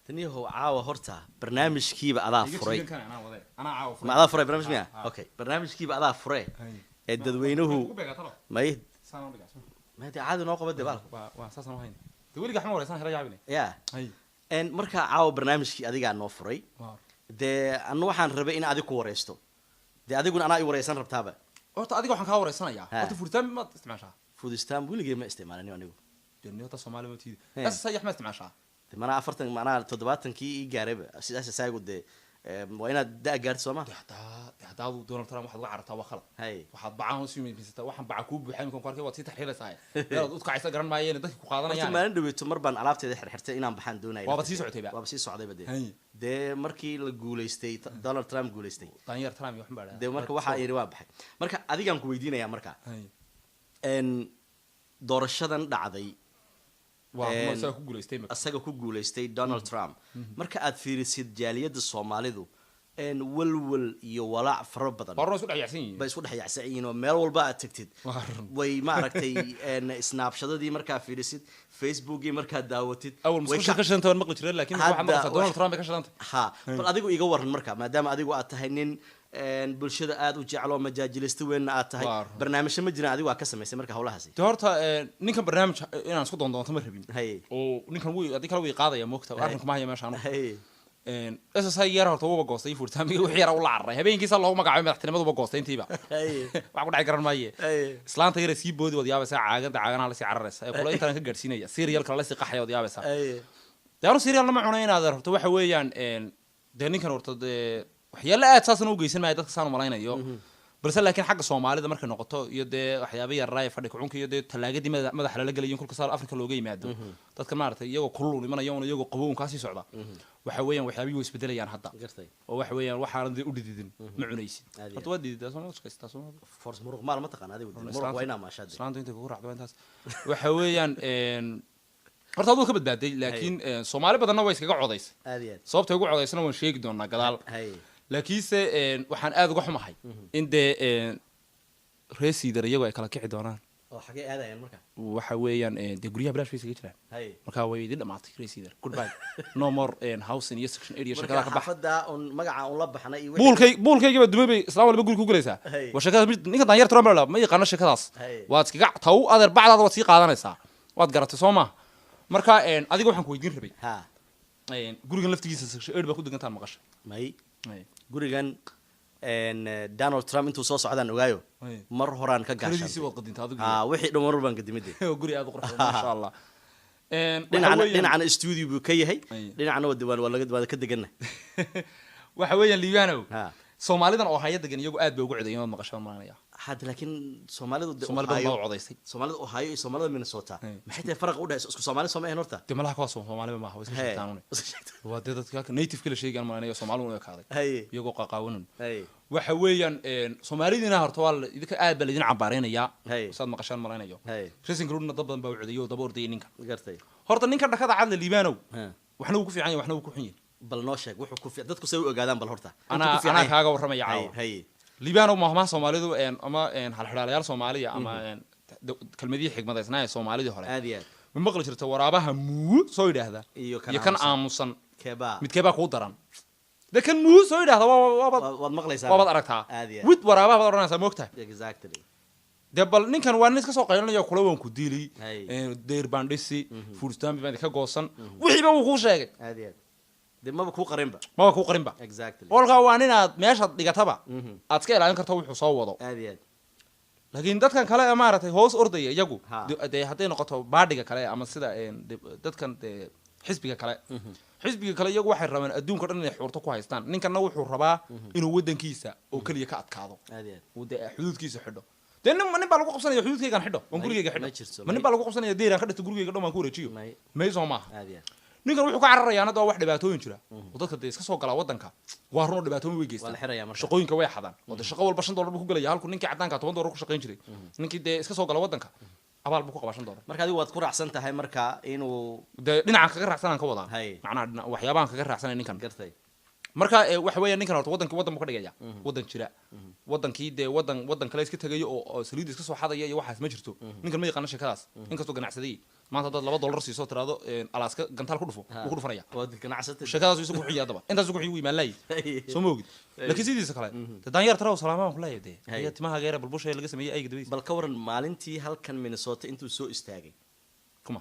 Taniyahow, caawa horta barnaamijkiiba adaa furay. Ma adaa furay barnaamij miya? Okay, barnaamijkiiba adaa fure ee dadweynuhu may ma dee caadi noo qaba dee baalku. Ya n markaa caawa barnaamijkii adigaa noo furay. Dee anu waxaan rabay in adig ku wareysto, dee adiguna anaa i wareysan rabtaaba. Horta adiga waxaan kaa wareysanayaa. Horta food stamp maad isticmaashaa? Food stamp weligay ma isticmaalin anigu. Dee horta Soomaali ma tiidi. SSI ma isticmaashaa? De manaa 40, manaa 70kii ii gaarayba sidaas isaagu dee waa inaad da' gaarto, soo ma? Dee haddaa adu Donald Trump waxaad uga carartaa waa khalad. Waxaad bacaan hoos yimaadaysaa, waxaan baca kuu buuxay iminkan ku arkay, waad sii taxriiraysaa, meelaad udkacaysa garan maayeen dadki ku horta qaadanayaan. Maalin dhaweeto mar baan alaabteeda xirxirtay inaan baxaan doonaya. Waaba sii socotayba. Waaba sii socdayba dee. Dee markii la guulaystay, Donald Trump guulaystay. Daanyeer Trump iyo waxun baa. Dee marka waxaa yidhi waa baxay. Marka adigaan ku weydiinaya marka n doorashadan dhacday waa isaga ku guulaystay imika. Asaga ku guulaystay Donald Trump, marka aad fiirisid jaaliyadda Soomaalidu n walwal iyo walaac fara badan waa run, isku dhex yaacsan yihiin. Bay isku dhex yaacsan yihiin oo meel walba aad tagtid Waa run. way maaragtay n snapshadadii markaa fiirisid, Facebookii markaad daawatid, awal way musqusha ka shidanta waan maqli jiray, laakiin waxaad Hadda maqlaysaa Donald Trump bay ka shidantay. Ha, bal adigu iga waran marka, maadaama adigu aad tahay nin bulshada aad u jeclo, majaajilista weynna aad tahay. Waa run. Barnaamijyo ma jiraan adigu aad ka samaysay marka hawlahaasi? Dee horta ninkan barnaamij inaan isku doondoonto ma rabin. Oo ninkan way haddii kale way qaadaya moogta. Arrinku ma haya meesha anugu. SSI yar horta wuuba goostay, food stamp wixii yara ula cararay habeenkiisa loogu magacaabay madaxtinimaduba goostay intiiba. Wax ku dhacay garan maaye. Islaanta yara sii boodi waad yaabaysaa, caaganta caaganaha lasii cararaysa ee kula intaan ka gaadhsiinaya, cereal kale lasii qaxaya waad yaabaysaa. Dee anu cerealna ma cunay inaad horta waxa weeyaan dee ninkan horta dee waxyaalo aad saasan u geysan maayo dadka saan u malaynayo, balse laakiin xagga Soomaalida markay noqoto iyo dee waxyaaba yarraa ee fadhi kucunka iyo dee talaagadii madaxa lala gelayo in kulka saar Afrika looga yimaado dadka maaragtay iyagoo kulul imanaya un iyagoo qabow kaasii socda, waxa weeyaan waxyaabihii way isbedelayaan hadda. Oo waxa weeyaan waxaanan dee u dhididin ma cunaysid. Aad iyo Horta waa dhididaa, soo ma shaqaysataa, soo ma? Force muruq maal ma taqaan adigu dee, muruq waa inaa maashaa dee. Islaantu intay kugu raacdo waa intaas. Waxa weeyaan horta aduu ka badbaaday, laakiin Soomaali badanna way iskaga codaysay. Aad iyo aad. Sababtay ugu codaysana waan sheegi doonaa gadaal. Laakiinse waxaan aad uga xumahay in dee reer Siidar iyagu ay kala kici doonaan. Oo xagee aadayaan marka? Waxa weeyaan dee guryaha bilaash bay iskaga jiraan. Marka way idin dhamaatay reer Siidar, goodbye, no more housing iyo section 8 iyo marka shirkadaha ka bax. Xaafadda un magaca un la baxnay iyo wixii- Buulkaygiiba dumay bay islaan walba guri ku gelaysaa. Waa sheekadaas ninka daanyar Trump la ma yaqaano sheekadaas. Waad iskaga taw adeer, bacdaada waad sii qaadanaysaa, waad garatay soo ma? Marka adiga waxaan ku weydiin rabay gurigan laftigiisa section 8 baa ku degantaan maqashay. May, gurigan Donald Trump intuu soo socdaan ogaayo. Mar horaan ka kiradiisii gaashan. Waad qadinta adigu. Ha, wixii dhan mar baan kadimide. Guri aad u qurux badan, masha Allah. Waxa dhinacna weeyaan dhinacna studio buu ka yahay. Dhinacna waa diwaan, waa laga waa ka deganna. Waxa weeyaan Liibanow, Soomaalidan oo haya degan iyagu aad bay ugu codeeyeen, waad maqashaan malanaya. Hadda laakiin Soomaalidu dee Soomaali badan Ohio baa u codaysay. Soomaalida Ohio iyo Soomaalida Minnesota maxay tahay faraqa u dhexeysa? Isku Soomaali sooma ahayn horta? Dee malaha kuwaas Soomaaliba maaha, way iska sheegtaan une. Waa dee dadka halka native kala sheegaan malanaya, Soomaali un ekaaday iyagoo qaqaawanun. Waxa weeyaan Soomaalidiina horta waa idinka aad baa laidin cambaareynayaa, saad maqashaan malaynayo. Racing Roadna dad badan baa u codeeyay oo daba ordayay ninkan. Horta ninkan dhakada cadle Liibanow, waxna wuu ku fiican yahay, waxna wuu ku xun yahay. Bal noo sheeg wuxuu ku fiican, dadku say u ogaadaan bal horta intuu Anaa ku fiican anaa yahay. kaaga warramaya caawa. Liibanow, mahmaha Soomaalidu ama halxidhaalayaal Soomaaliya ama kelmadihii xigmadaysnaa ee Soomaalidii hore, Aad iyo aad. ma maqli jirta waraabaha muu soo yidhaahda iyo kan iyo kan aamusan. Aamusan. Keebaa? Midkee baa kuu daran? Dee kan muu soo yidhaahda waabaad Waad maqlaysaa. Waabaad aragtaa. Aad iyo aad. Wid waraabaha baad odhanaysaa, moogtahay. Dee bal ninkan waa nin iska soo qaylinaya kula waan ku dili, deyr baan dhisi, food stamp baan idinka goosan, wixiiba wuu kuu sheegay. Aad iyo aad, dee maba kuu qarinba. Maba kuu qarinba. Qolkaa waa ninaad meeshaad dhigataba aad iska ilaalin karto wuxuu soo wado. Aad iyo aad. Laakiin dadkan kale ee maaragtay hoos ordaya iyagu dee hadday noqoto baadhiga kale ama sida dadkan dee xisbiga kale, xisbiga kale iyagu waxay rabaan adduunka dhan inay xuurto ku haystaan. Ninkanna wuxuu rabaa inuu waddankiisa oo keliya ka adkaado, Aad iyo aad. uu dee xuduudkiisa xidho. Dee nin baa lagu qabsanaya xuduudkaygaan xidho oon gurigayga Ma xidho? jirto, Ma nin baa lagu qabsanaya deyraan ka dhigto gurigayga dhan baan ku wareejiyo? May. May, soo maaha? Aad iyo aad. Ninkan wuxuu ka cararayaa hadda waa wax dhibaatooyin jira oo dadka dee iska soo galaa waddanka, waa run oo dhibaatooyin way Waa geystaan. la xirayaa marka. Shaqooyinka way xadaan oo dee shaqo walba $5 buu ku gelaya, halku ninkii caddaanka $10 ku shaqayn jiray. Ninkii dee iska soo gala waddanka abaal buu ku qabaa $5. Marka adigu waad ku raacsan tahay marka inuu Dee dhinacan kaga raacsanaan ka wadaa. Macnaha waxyaabahan kaga raacsanay ninkan. Marka waxa weeya ninkan horta wadankii waddan buu ka dhigaya waddan jira, wadankii dee waddan kale iska tegayo oo saliid iska soo xadaya iyo waxaas ma jirto. Ninkan ma yaqaano sheekadaas, inkastoo ganacsadayey. Maanta haddaad $2 siiso, tiraahdo Alaska gantaal ku dhufo, wuu ku dhufanaya. Waa ganacsata. Sheekadaas isagu ku xiya haddaba, intaas ku xiyi wuu imaan laayay, soo ma ogid? Laakiin sidiisa kale dee daanyeer taraw salaamaan ku leeyahay dee. Iyo timaha geera bulbusha laga sameeyey ayga dabadiisa. Bal ka waran maalintii halkan Minnesota intuu soo istaagay? Kuma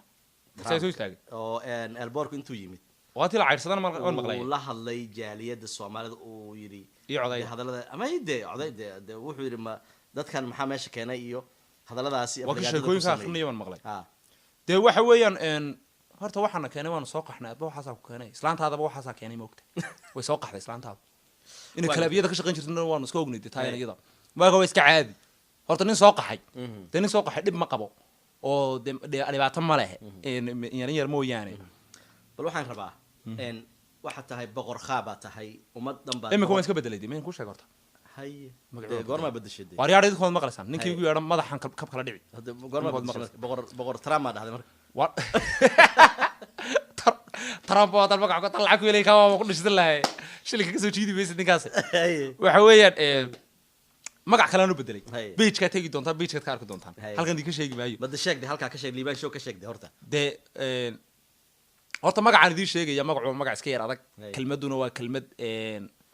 saa soo istaagay? Oo airportku intuu yimid. Waa tii la caydhsadana waan maqlay. Uu la hadlay jaaliyadda Soomaalida, uu yidhi Iyo coday. Dee hadallada ama dee coday dee wuxuu yidhi, ma dadkan maxaa meesha keenay iyo hadalladaasi Waa ka aflagaadada ku sheekooyinka sameeyey. Akhrinaya baan maqlay. Dee waxa weeyaan horta waxaana keenay waanu soo qaxnay, adba waxaasaa ku keenay, islaantaadaba waxaasaa keenay, moogta way soo qaxday islaantaadu inay kalaabiyada ka shaqayn jirtana waanu iska ognay. Dee taayana iyada marka waa iska caadi. Horta nin soo qaxay, dee nin soo qaxay dhib ma qabo oo dee dhibaato ma leh, yarin yar mooyaane. Bal waxaan rabaa waxaad tahay boqor khaa baa tahay, ummad dhan baa. Imika waan iska bedelay dee, mayn kuu sheeg horta? Haye. Magacooda. Dee goormaa bedeshay dee? Waar yaadha, idinkood maqlaysaan ninkii Haye. igu yeedha madaxan kab kala dhici. Hadda goormaa Imikood bedeshay? Maqlaysaan. Marka boqor Trump maa dhahday marka? War Trump waa dan magac tan lacag ku helay kaa ku dhishtan lahay, shilinka kasoo jiidi maysid ninkaas. Waxa weeyaan magac kalean u bedelay. Page-kaa tegi doontaan, page-kaad ka arki doontaan. Halkan idinka sheegi maayo. Bada sheegde, halkaa ka sheeg, Liibaan Show ka sheegde horta. Dee horta magacaan idiin sheegaya, magacu waa magac iska yar adag. Kelmaduna waa kelmad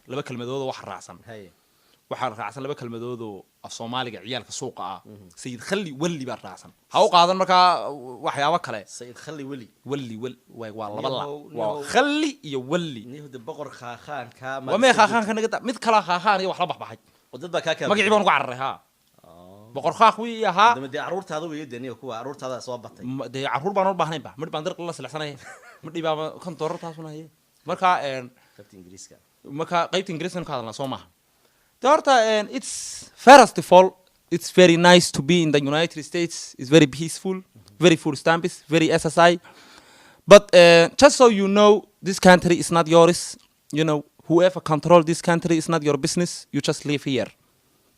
laba kelmadood oo wax raacsan. Waxaa raacsan laba kelmadood oo af Soomaaliga ciyaalka suuqa ah, Sayid Khalli Welli baa raacsan. Ha u qaadan markaa waxyaabo kale. Sayid Khalli Weli. Welli wel waa laba la Niyahow, waa niyahow. Khalli iyo Welli. Niyahow, de boqor khaakhaanka. Waa mee khaakhaanka naga da, mid kalaa khaakhaan iyo wax la baxbaxay. Oo dad baa kaa kala. Magacii baan ugu cararay ha, boqor khaakh wii ahaa. Dama dee carruurtaada weeye dee niyo, kuwa carruurtaada soo batay. Dee carruur baan u baahnayn ba, midh baan dariq la silixsanaya, midhii baaba kan doorar taasuna haye marka Qaybta Ingiriiska. Marka qaybta Ingiriiska ka hadalnaa, soo maaha? De horta it's first of all, it's very nice to be in the United States. It's very peaceful, very food stamps, very SSI, but just so you know, this country is not yours. You know, whoever control this country is not your business. You just live here.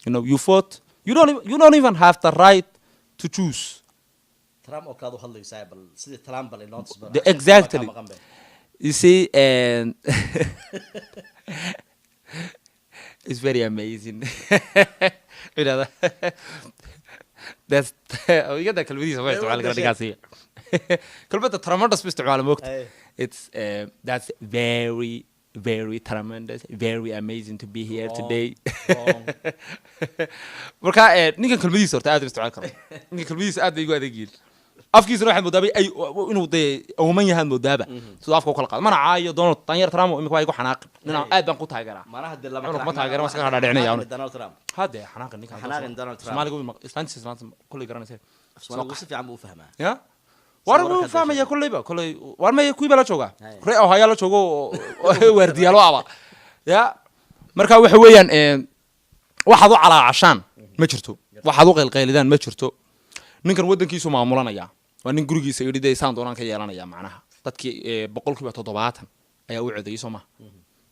You know, you vote. You don't even have the right to choose. Trump oo kalaad u hadlaysaa, bal sidii Trump bal inoo tusba. Exactly. Maqan be. You see, and it's very amazing. You know, that's iyada kelmadiisa ma isticmaali kara ninkaasi. Kelmadda tremendous ma isticmaalo, moogta? It's that's very, very tremendous, very amazing to be here Wrong. today. Wrong. Marka ninkan kelmadiisa horta aad u isticmaali karo. Ninkan kelmadiisa aad bay igu adeegyihiin. Afkiisana waxaad moodaaba ay inuu dee ooman yahaad moodaaba, siduu afka u kala qaado. Mana caayo Donald Danyar Trump, imika waa igu xanaaqin ninaan aad baan ku taageeraa. Manaha dee lama Cunug kala ma taageero, xanaaqin ma iska dhaadhicinaya anu. Donald Trump. Hadee xanaaqin ninkan. Xanaaqin Donald Trump. Soomaaliga wuu islaantiisa, islaanta kulley garanaysa. Soomaaligu si fiican buu u fahmaa. Ya war Sawirka wuu hadda fahmaya. sheegay. Kolleyba kolley war maya, kuwii baa la joogaa. Ree Ohio la joogo oo waardiyaalo aba ya. Marka waxa weeyaan waxaad u calaacashaan ma jirto, waxaad u qaylqaylidaan ma jirto. Ninkan waddankiisu maamulanaya, waa nin gurigiisa yidhi dee saan doonaan ka yeelanaya. Macnaha dadkii 70% ayaa u codeeyey, soo maha?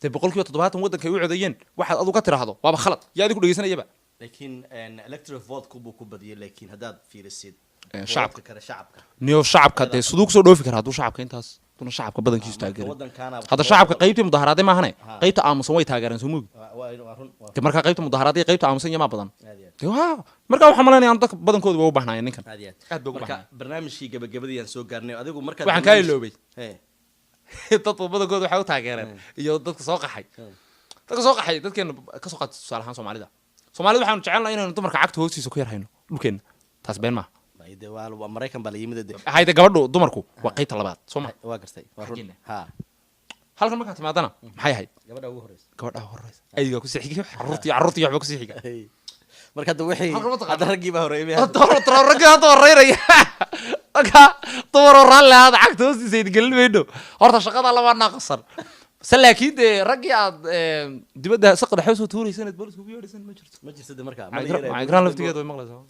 Dee 70% waddanka ay u codeeyeen, waxaad adu ka tiraahdo waaba khalad, yaa adigu dhegeysanayaba? Laakiin electoral vote buu ku badiyay, laakiin haddaad fiirisid Shacabka. vote kale shacabka. Niyo shacabka dee siduu kusoo dhoofi karaa hadduu shacabka intaas duna shacabka badankiisu Marka taageerin? Waddankaana Hadda shacabka qaybtii mudaharaaday maahane, qaybta aamusan way taageereen, soo moogi? Waa run, waa. De markaa qaybta mudaharaaday, qaybta aamusan yamaa badan. Aad iyo aad. De waa markaa waxaan malaynayaa dadka badankoodu way u bahnaayeen ninkan. Aad iyo aad. Aad bay ugu Marka bahnaayeen. barnaamijkii gabagabadii aan soo gaarnay, adigu markaad Waxaan kaa iloobay. Dadka badankoodu waxay u taageereen iyo dadka soo qaxay, dadka soo qaxay, dadkeena ka soo qaatay tusaale ahaan Soomaalida. Soomaalida waxaanu jecelnahay inaynu dumarka cagta hoostiisa ku yar hayno dhulkeenna, taas been maaha. Ay, dee waa Maraykan baa la yimid de. Hayde gabadhu dumarku waa qaybta labaad, soo ma? Waa gartay, waa run. Xaggeena. Halkan markaa timaadana maxay ahayd? Gabadha ugu horeysa. Gabadha horeysa, aygaa kusii xiga, carruurtii carruurtii waxba kusii xiga. Marka hadda wixii Halkan ma taqaano. Hadda raggii baa horeeyay. Ragga hadda horeynaya. Marka dumaroo raalli ahaada, cagta hoostiisa idin gelin mayno. Horta shaqada laba naaqasan se, laakiin dee raggii aad dibadda si qadaxyo soo tuuraysan aad boolisku ugu yeedhaysan ma jirto. Ma jirto de marka ma la yeerayo. Macagraan laftigeeda way maqlaysaa.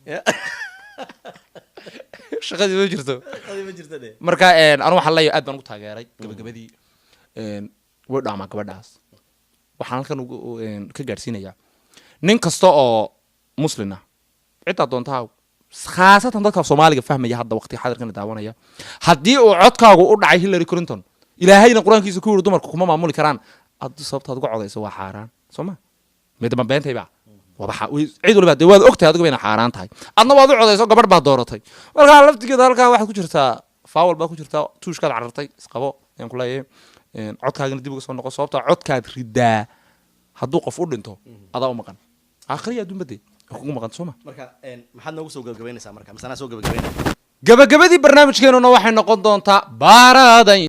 Shaqadii ma jirto. Shaqadii ma jirto de. Marka anu waxaan leeyahay aad baan ugu taageeray gabagabadii. Way dhaamaa gabadhaas. Waxaan halkan ugu ka gaadhsiinayaa nin kasta oo muslin ah, ciddaa doontaa, khaasatan dadka Soomaaliga fahmaya hadda waqti xadirkan daawanaya, haddii uu codkaagu u dhacay Hillary Clinton, Ilaahayna Qur-aankiisa ku yiri dumarku kuma maamuli karaan, addu sababtaad uga codayso waa xaaraan, soo ma? Midama beentayba waaba cid waliba dee waad ogtahay adigu bayna xaaraan tahay, adna waad u codayso, gabadh baad dooratay. Markaa laftigeeda halkaa waxaad ku jirtaa Foul baa ku jirtaa, tuushkaad carartay, isqabo ayaan ku leeyahay. Codkaagana dib uga soo noqo, sababtaa codkaad ridaa hadduu qof u dhinto adaa u maqan aakhiriya adduunba dee kugu maqan, soo ma? Marka maxaad noogu soo gabagabaynaysaa marka, mise anaa soo gabagabaynaya? Gabagabadii barnaamijkeenuna waxay noqon doontaa baaraday.